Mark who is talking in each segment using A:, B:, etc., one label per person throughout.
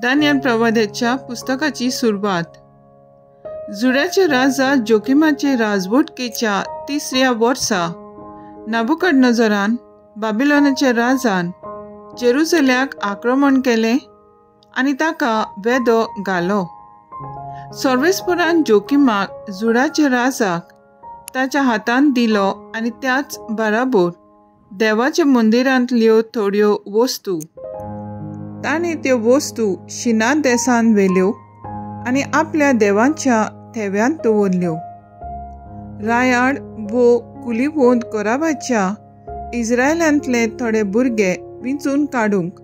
A: Daniel प्रवाद्याच्या पुस्तकाची सुरवात. जुड्याचे राजा जोकिमाचे राजवटकेच्या तिसऱ्या वर्सा नाबुकडनजरान बाबिलोनाच्या राजान जेरुसल्याक आक्रमण केलें आनी ताका वेदो घालो. सर्वेस्परान जोकिमाक जुडाच्या राजाक ताच्या हातान दिलो आनी त्याच बराबर देवाच्या मंदिरांतल्यो थोड्यो वस्तू. ताणें त्यो वस्तू शिना देसान व्हेल्यो आनी आपल्या देवांच्या थेव्यांत दवरल्यो. रायाड वो कुलिवोंत कोराबाच्या इस्रायलांतले थोडे भुरगे विंचून काडूंक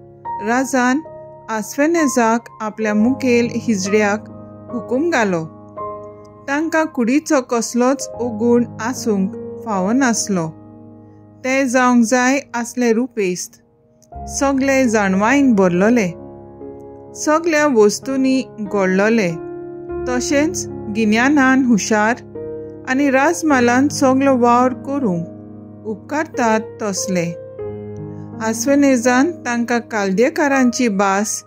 A: राजान आस्फेनेजाक आपल्या मुखेल हिजड्याक हुकूम घालो. तांकां कुडीचो कसलोच ओगूण आसूंक फावनासलो. ते जावंक जाय आसले रुपेस्त, सगळे जाणवायन भरलोले, सगळ्या वस्तूंनी घडलोले, तशेंच गिन्यानान हुशार आनी राजमालान सगलो वावर करूंक उपकारतात तसले. आस्वेनेजान तांकां कालदेकारांची भास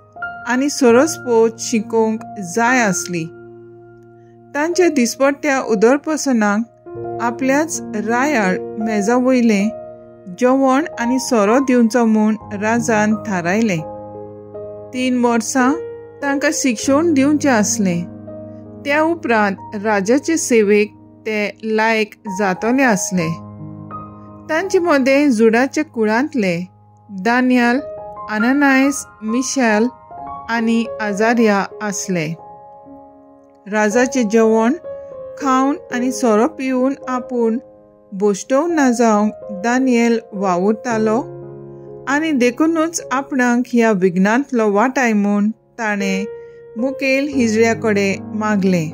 A: आनी सरसपोत शिकोवंक जाय आसली. तांच्या दिसपट्ट्या उदरपसनाक आपल्याच रायाळ मेजा वयलें जेवण आनी सोरो दिवचो म्हूण राजान थारायलें. 3 वर्सां तांकां शिक्षण दिवचें आसलें. त्या उपरांत राजाचे सेवेक ते लायक जातले आसले. तांचे मदें जुडाच्या कुळांतले दानियल, अननायस, मिशेल आनी आजारिया आसले. राजाचें जेवण खावन आनी सोरो पिवन आपूण बोश्टोवन ना जावंक दानियल वावुरतालो आनी देखुनूच आपणाक ह्या विघ्नांतलो वाटाय म्हूण ताणें मुखेल हिजड्या कडेन मागलें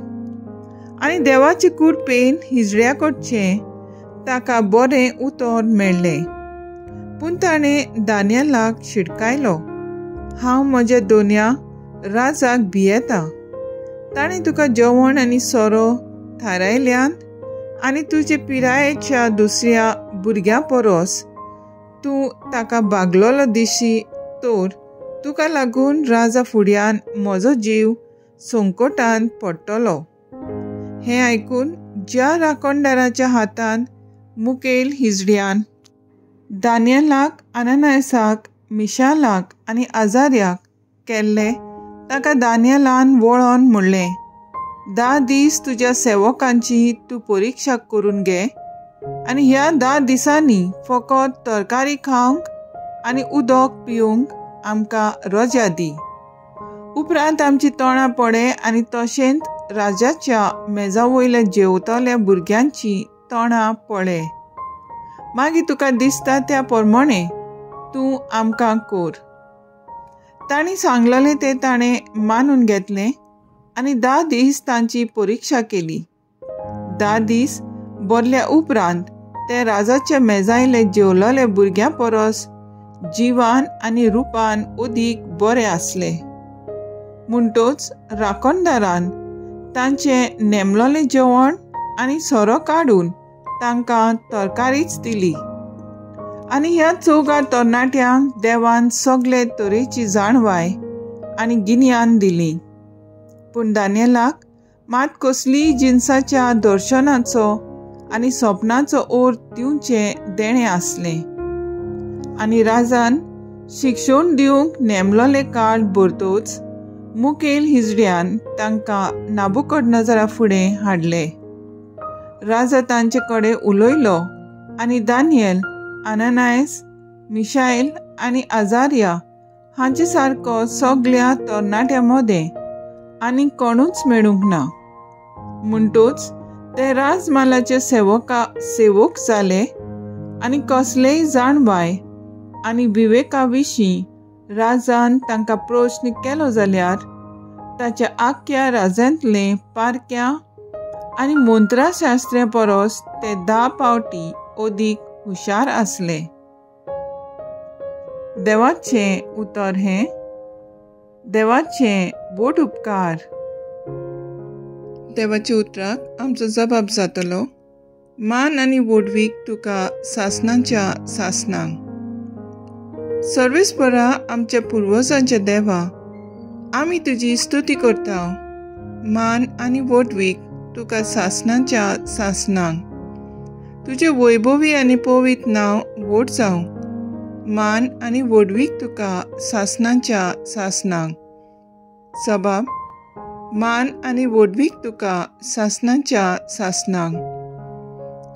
A: आनी देवाचे कृपेन हिजड्या कडचें ताका बरें उतर मेळ्ळें. पूण ताणें दानियलाक शिडकायलो, हांव म्हज्या दोनया राजाक भियेता. ताणें तुका जेवण आनी सोरो थारायल्यान आनी तुजे पिरायेच्या दुसऱ्या भुरग्यां परस तूं ताका बागलोलो दिशी तर तुका लागून राजा फुड्यान म्हजो जीव संकटान पडटलो. हें आयकून ज्या राखणदाराच्या हातान मुखेल हिजड्यान दानियलाक, अननायसाक, मिशालाक आनी आजार्याक केल्ले ताका दानियलान वळोन म्हणलें, 10 दीस तुज्या सेवकांची तूं परिक्षा करून घे आनी ह्या 10 दिसांनी फकत तरकारी खावंक आनी उदक पिवंक आमकां रजा दी. उपरांत आमची तोंडां पडे आनी तशेंच राजाच्या मेजा वयल्या जेवतल्या भुरग्यांची तोंडां पळय. मागीर तुका दिसता त्या प्रमाणे तूं आमकां कर. तांणी सांगलेलें तें ताणें मानून घेतलें आनी 10 दीस तांची परिक्षा केली. 10 दीस भरल्या उपरांत ते राजाच्या मेजायले जेवलेले भुरग्यां परस जिवान आनी रुपान अदीक बरे आसले. म्हणटोच राखणदारान तांचें नेमलोलें जेवण आनी सोरो काडून तांकां तरकारीच दिली. आनी ह्या 4 तरणाट्यांक देवान सगळे तरेची जाणवाय आनी गिन्यान दिली. पूण दानियलाक मात कसलीय जिनसाच्या दर्शनाचो आनी सपनाचो अर्थ दिवचें देणें आसलें. आनी राजान शिक्षण दिवंक नेमलोले काळ भरतोच मुखेल हिजड्यान तांकां नाबुकडनजरा फुडें हाडले. राजा तांचे कडेन उलयलो आनी दानियल, अननायस, मिशायल आनी आजारिया हांचे सारको सगळ्या तरणाट्यां मदें आनी कोणूच मेळूंक ना. म्हणटोच ते राजमालाचे सेवक जाले आनी कसलेय जाणवाय आनी विवेका विशीं राजान तांकां प्रश्न केलो जाल्यार ताच्या आख्या राजांतले पारक्या आनी मंत्राशास्त्र्या परस ते 10 पावटी अदीक हुशार आसले. देवाचें उतर हें. देवाचें बोट उपकार. देवाच्या उतराक आमचो जबाब जातलो. मान आनी व्हडवीक तुका सासणाच्या सासणांक. सर्वेस्परा आमच्या पुर्वजांच्या देवा, आमी तुजी स्तुती करता. मान आनी व्हडवीक तुका सासणाच्या सासणाक. तुजें वैभवी आनी पवित्र नांव व्हड जावं. मान आनी व्हडवीक तुका सासणाच्या सासणाक. जबाब: मान आनी व्हडवीक तुका सासणाच्या सासणाक.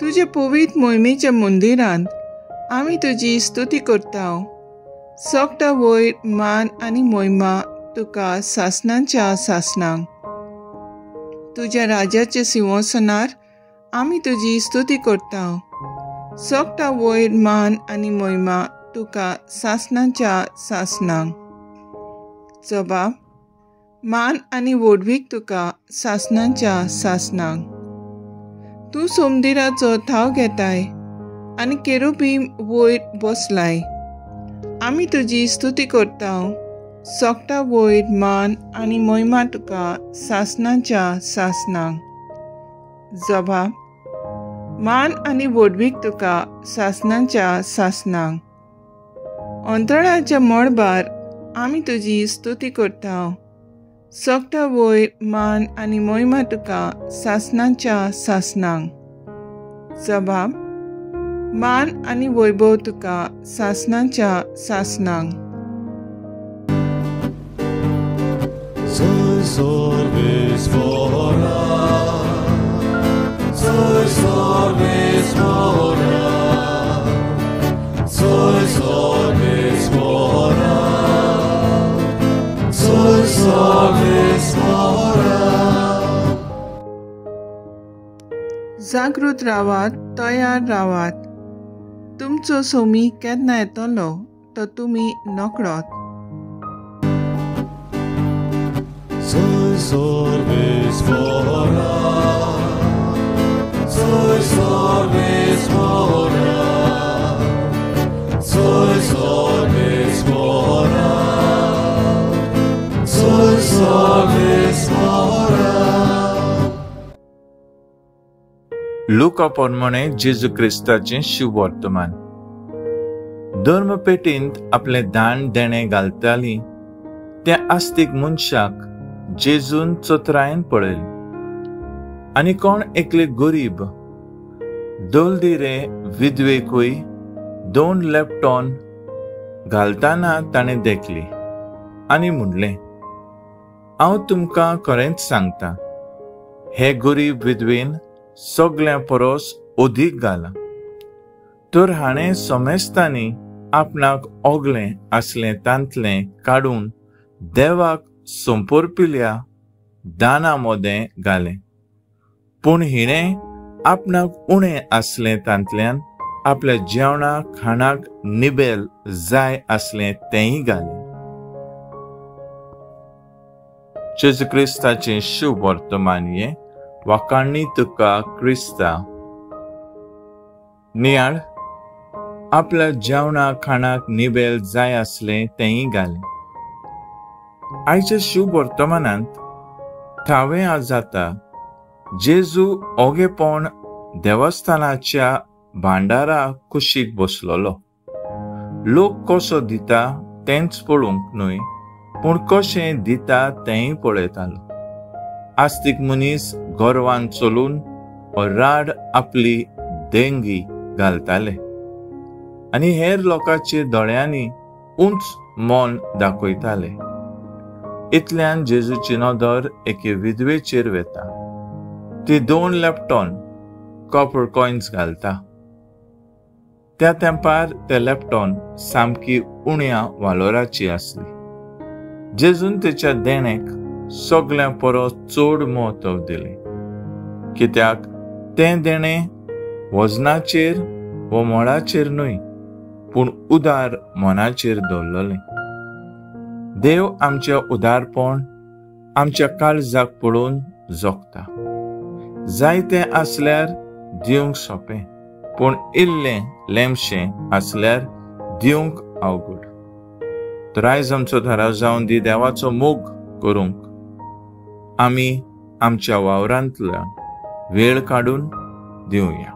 A: तुजे पवित्र मोहिमेच्या मंदिरांत आमी तुजी स्तुती करता. सगळ्या वयर मान आनी मोहिमा तुका सासणाच्या सासणाक. तुज्या राजाच्या सिंहासनार आमी तुजी स्तुती करता. सगळ्या वयर मान आनी मोहिमा तुका सासणाच्या सासणाक. जबाब: मान आनी व्हडवीक तुका सासणाच्या सासणाक. तूं सोमदिराचो थाव घेताय आनी केरुबीम वयर बसलाय. आमी तुजी स्तुती करता. सगळ्या वयर मान आनी मोहिमा तुका सासणाच्या सासणाक. जबाब: मान आनी व्हडवीक तुका सासणाच्या सासणाक. अंतराळाच्या मळबार आमी तुजी स्तुती करता. सगळ्या वयर मान आनी मोहिमा तुका सासणाच्या सासणाक. जबाब: मान आनी वैभव तुका सासणाच्या सासणाक. जागृत रावात, तयार रावात. तुमचो सोमी केन्ना येतलो तो तुमी नकळत.
B: लुका प्रमाणे जेजू क्रिस्ताचें शुभवर्तमान. धर्मपेटींत आपलें दान देणें घालताली त्या आस्तीक मनशाक जेजून चतरायेन पळयलें आनी कोण एकले गरीब दोलदिरे विधवेकूय 2 लेप्टॉन घालतना ताणें देखली आनी म्हणलें, हांव तुमकां खरेंच सांगता, हे गरीब विधवेन सगळ्यां परस अदीक घालां. तर हाणें समेस्तांनी आपणाक ओगलें आसलें तांतलें काडून देवाक संपर्पिल्या दाना मदें घालें, पूण हिणें आपणाक उणें आसलें तांतल्यान आपल्या जेवणा खाणाक निबेल जाय आसलें तेंय घालें. जेजू क्रिस्ताचें शुभ वर्तमान हें. वाखाणणी तुका क्रिस्ता. नियाळ आपल्या जेवणा खाणाक निबेल जाय आसलें तेंय घालें. आयच्या शुभ वर्तमानांत थावें आज जाता जेजू ओगेपण देवस्थानाच्या भांडारा कुशीक बसलोलो. लोक कसो दिता तेंच पळोवंक न्हय, पूण कशें दिता तेंय पळयतालो. आस्तीक मनीस गर्वान चलून राड आपली देंगी घालताले आनी हेर लोकांचे दोळ्यांनी उंच मन दाखयताले. इतल्यान जेजूची नदर एके विधवेचेर वेता. ती 2 लेप्टॉन कॉपर कॉयन्स घालता. त्या तेंपार ते लेप्टॉन सामकी उण्या वालोराची आसली. जेजून तेच्या देणेक सगळ्यां परस चड म्हत्व दिलें, कित्याक तें देणें वजनाचेर वो मोडाचेर न्हय, पूण उदार मनाचेर दवरलें. देव आमचें उदारपण आमच्या काळजाक पळोवन जगता. जायतें आसल्यार दिवंक सोंपें, पूण इल्लें लेमशें आसल्यार दिवंक अवघड. तर आयज आमचो थाराव जावन दी देवाचो मोग करूंक आमी आमच्या वावरांतल्यान वेळ काडून दिवया.